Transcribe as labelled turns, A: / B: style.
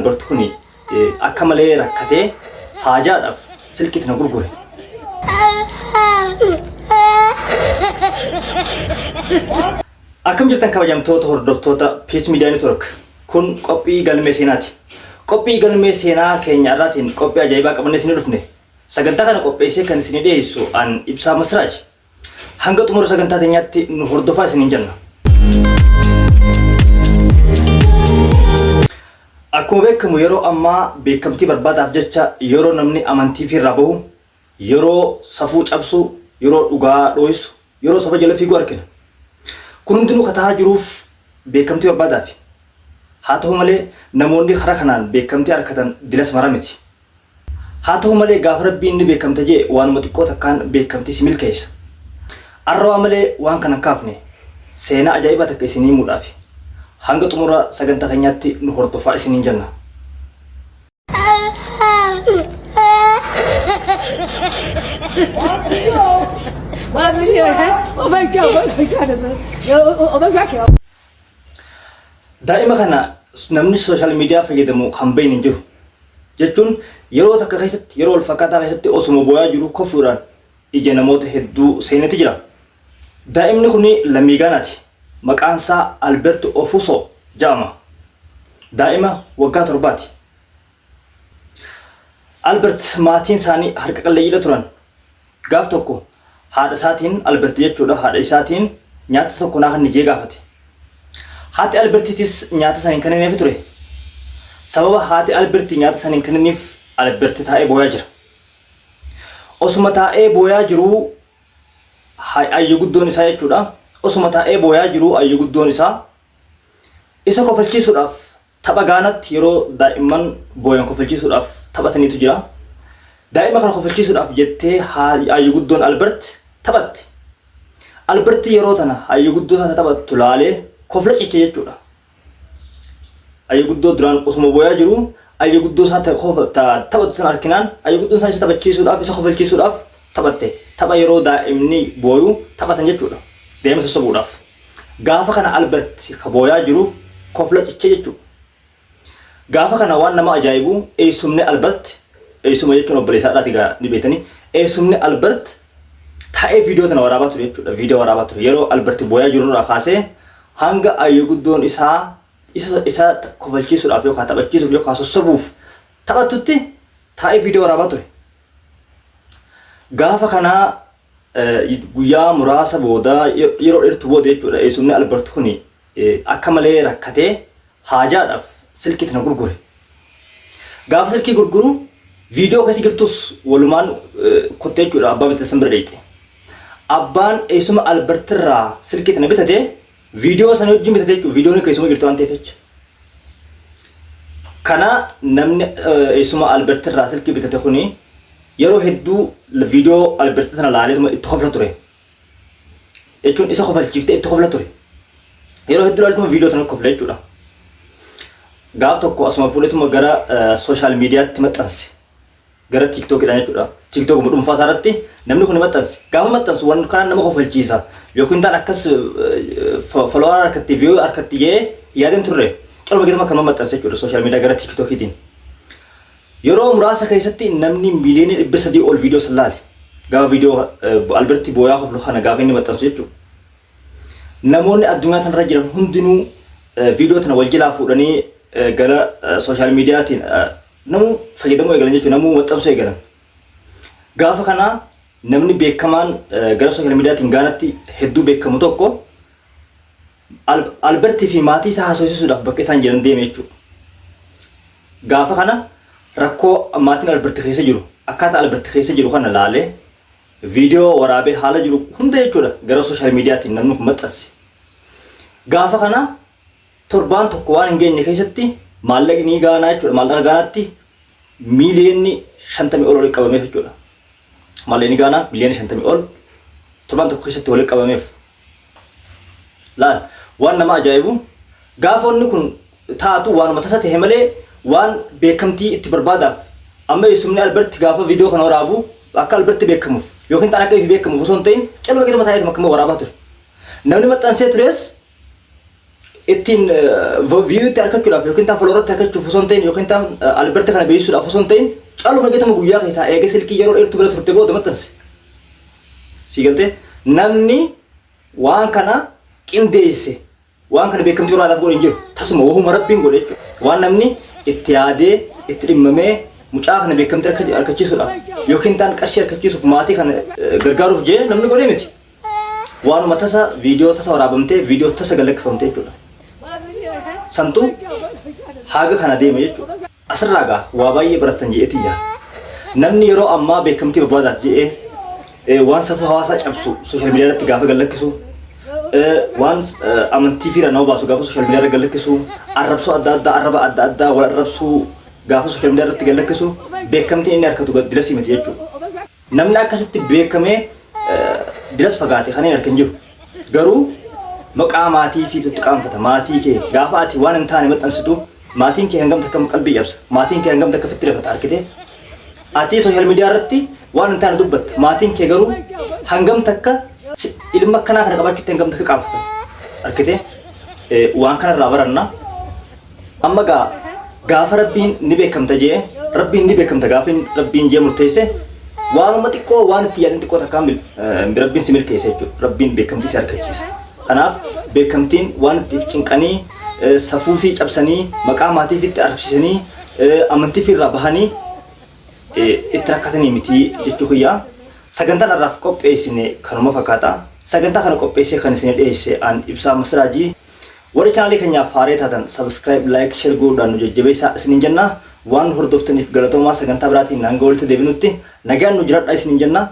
A: Albert kuni akka malee rakkatee haajaadhaaf silkii tana gurgure. Akkam jirtan kabajamtoota hordoftoota Peace Media Network. Kun qophii galmee seenaati. Qophii galmee seenaa keenya irraatiin qophii ajaa'ibaa qabannee isinii dhufne. Sagantaa kana qopheessee kan isinii dhiyeessu an Ibsaa Masraaj. Hanga xumura sagantaa teenyaatti nu hordofaa isiniin jenna. Akkuma beekamu yeroo ammaa beekamtii barbaadaaf jecha yeroo namni amantii irraa bahu, yeroo safuu cabsu, yeroo dhugaa dhooysu, yeroo saba jala fiigu argina. Kun hundinuu ka tahaa jiruuf beekamtii barbaadaafi. Haa ta'u malee namoonni karaa kanaan beekamtii argatan dilas mara miti. Haa ta'u malee gaafa Rabbiin ni beekamta je'e waanuma xiqqoo takkaan beekamtii si milkeessa. Arra waa malee waan kana hin kaafne. Seenaa ajaa'ibaa takka isinii himuudhaafi. Hanga xumura sagantaa keenyaatti nu hordofaa isiniin jenna. Daa'ima kana namni sooshaal miidiyaa fayyadamu kan beekne hin jiru. Jechuun yeroo takka keessatti yeroo wal fakkaataa keessatti osuma booyaa jiru kofuudhaan ija namoota hedduu seenetti jira. Daa'imni kun lammii Gaanaati. Maqaan isaa Albert Ofuso jedhama. Daa'ima waggaa 7ti. Albert maatiin isaanii harka qalleeyyiidha turan. Gaaf tokko haadha isaatiin Albert jechuudha haadha isaatiin nyaata tokko naa kenni jee gaafate. Haati Albertiitis nyaata san hin kennineef ture. Sababa haati Alberti nyaata san hin kenniniif Albert taa'ee booyaa jira. Osuma taa'ee booyaa jiruu ayyo guddoon isaa jechuudha. Osuma taa'ee booyaa jiruu ayyo guddoon isaa isa kofalchiisuudhaaf Tapha Gaanatti yeroo daa'imman booyan kofalchiisuudhaaf taphataniitu jira. Daa'ima kana kofalchiisuudhaaf jettee haayyu guddoon Albert taphatte. Albert yeroo tana haayyu guddoo isaa taphattu laalee kofla ciche jechuudha. Ayyu guddoo duraan osuma booyaa jiru ayyu guddoo isaa taphattu sana arkinaan ayyu guddoon isaa isa taphachiisuudhaaf isa kofalchiisuudhaaf taphatte. Tapha yeroo daa'imni booyu taphatan jechuudha. Daa'ima sossobuudhaaf. Gaafa kana Albert ka booyaa jiru kofla ciche jechuudha. Gaafa kana waan nama ajaa'ibu eessumni Albert, eessuma jechuun obboleessa haadhaati gaa ni beektanii, eessumni Albert taa'ee viidiyoo tana waraabaa ture jechuudha. Viidiyoo waraabaa ture. Yeroo Albert booyaa jiru irraa kaasee hanga ayyo guddoon isaa isa isa kofalchiisuudhaaf yookaan taphachiisuuf yookaan sossobuuf taphattutti taa'ee viidiyoo waraabaa ture. Gaafa kana Guyyaa muraasa booda yeroo dheertuu booda jechuudha eessumni Albert kuni akka malee rakkatee haajaadhaaf silkii tana gurgure. Gaafa silkii gurguru viidiyoo keessa jirtus walumaan kutte jechuudha abbaa bitate san bira dheeyxe. Abbaan eessuma Albert irraa silkii tana bitate viidiyoo sana wajjin bitate jechuudha viidiyoon keessuma jirtu waan ta'eef jecha. Kana namni eessuma Albert irraa silkii bitate kuni Yeroo hedduu viidiyoo Alberta sana laaleetuma itti kofla ture. Jechuun isa kofalchiiftee itti kofla ture. Yeroo hedduu laaleetuma viidiyoo sana kofla jechuudha. Gaaf tokko asuma fuudheetuma gara sooshaal miidiyaatti maxxanse. Gara tiiktookiidhaan jechuudha. Tiiktookuma dhuunfaa isaa irratti namni kun maxxanse. Gaafa maxxansu waan kanaan nama kofalchiisa. Yookiin taan akkas folowaa harkatti viyuu harkatti jee yaadeen turre. Calma giduma kan maxxanse jechuudha sooshaal miidiyaa gara tiiktookiitiin. Yeroo muraasa keessatti namni miiliyoona 300 ol viidiyoo san laale. Gaafa viidiyoo Alberti booyaa koflu kana gaafa inni maxxansu jechuudha. Namoonni addunyaa tanarra jiran hundinuu viidiyoo tana wal jalaa fuudhanii gara sooshaal miidiyaatiin namuu fayyadamuu eegalan jechuudha. Namuu maxxansuu eegalan. Gaafa kana namni beekamaan gara sooshaal miidiyaatiin Gaanatti hedduu beekamu tokko Albertii fi maatii isaa haasofsiisuudhaaf bakka isaan jiran deeme jechuudha. Gaafa kana rakkoo maatiin Albert keessa jiru akkaataa Albert keessa jiru kana laalee viidiyoo waraabee haala jiru hunda jechuudha gara sooshaal miidiyaatiin namni kun maxxanse. Gaafa kana torbaan tokko waan hin geenye keessatti maallaqni Gaanaa jechuudha maallaqa Gaanaatti miiliyoonni 50 ol walitti qabameef jechuudha. Maallaqni Gaanaa miiliyoona 50 ol torbaan tokko keessatti walitti qabameef. Laal waan nama ajaa'ibu gaafa wanni kun taatu waanuma tasa ta'e malee waan beekamtii itti barbaadaaf amma eessumni Alberti gaafa viidiyoo kana waraabu akka Alberti beekamuuf yookiin ta'an akka ifi beekamuuf osoo hin ta'in calma giduma taa'eetuma akkuma waraabaa ture. Namni maxxansee tures ittiin view itti argachuudhaaf yookiin taan follower itti argachuuf osoo hin ta'in yookiin taan Albert kana beeksisuudhaaf osoo hin ta'in caluma getuma guyyaa keessaa eega silkii yeroo dheertuu bira turte booda maxxanse. Sii galtee namni waan kana qindeesse waan kana beekamtii olaanaaf godhe hin jiru. Tasuma wahuma rabbiin godhe jechuudha. Waan namni itti yaadee itti dhimmamee mucaa kana beekamtii argachiisuudhaaf yookiin taan qarshii argachiisuuf maatii kana gargaaruuf jee namni godhe miti. Waanuma tasa viidiyoo tasa waraabamtee viidiyoo tasa galakkifamte jechuudha. Santu haga kana deema jechuudha. Asirraa gaa waa baay'ee barattan je'eetii yaa. Namni yeroo ammaa beekamtii barbaadaaf je'ee waan safuu hawaasaa cabsu social media irratti gaafa gallakkisu waan amantii fi nama baasu gaafa social media irratti gallakkisu arrabsoo adda addaa arraba adda addaa wal arrabsuu gaafa social media irratti gallakkisu beekamtiin inni argatu dilasii miti jechuudha. Namni akkasitti beekamee diras fagaate kan hin argin jiru. Garuu maqaa maatii fiitutti qaanfata. Maatii kee gaafa ati waan hin taane maxxansitu maatiin kee hangam takka qalbii cabsa. Maatiin kee hangam takka fitti rifata argite. Ati social media irratti waan hin taane dubbatta. Maatiin kee garuu hangam takka ilma akkanaa kana qabaachuutti hangam takka qaanfatan. Argite waan kanarraa baranna. Amma gaa gaafa Rabbiin ni beekamta jee Rabbiin ni beekamta gaafa Rabbiin jee murteesse waanuma xiqqoo waan itti yaadin xiqqoo takkaan Rabbiin si milkeessa jechuudha. Rabbiin beekamtii si argachiisa. Kanaaf beekamtiin waan itti cinqanii safuu fi cabsanii maqaa maatii fi itti arrabsiisanii amantii fi irraa bahanii itti rakkatanii miti jechuu kiyyaa. Sagantaan har'aaf qopheessine kanuma fakkaata. Sagantaa kana qopheessee kan isin dhiyeesse an Ibsaa Masiraajii. Warri chaanaalii keenyaaf haaree taatan subscribe, like, share godhuudhaan nu jajjabeessaa isiniin jenna. Waan nu hordoftaniif galatoomaa sagantaa biraatiin hanga walitti deebinutti nagaan nu jiraadhaa isiniin jenna.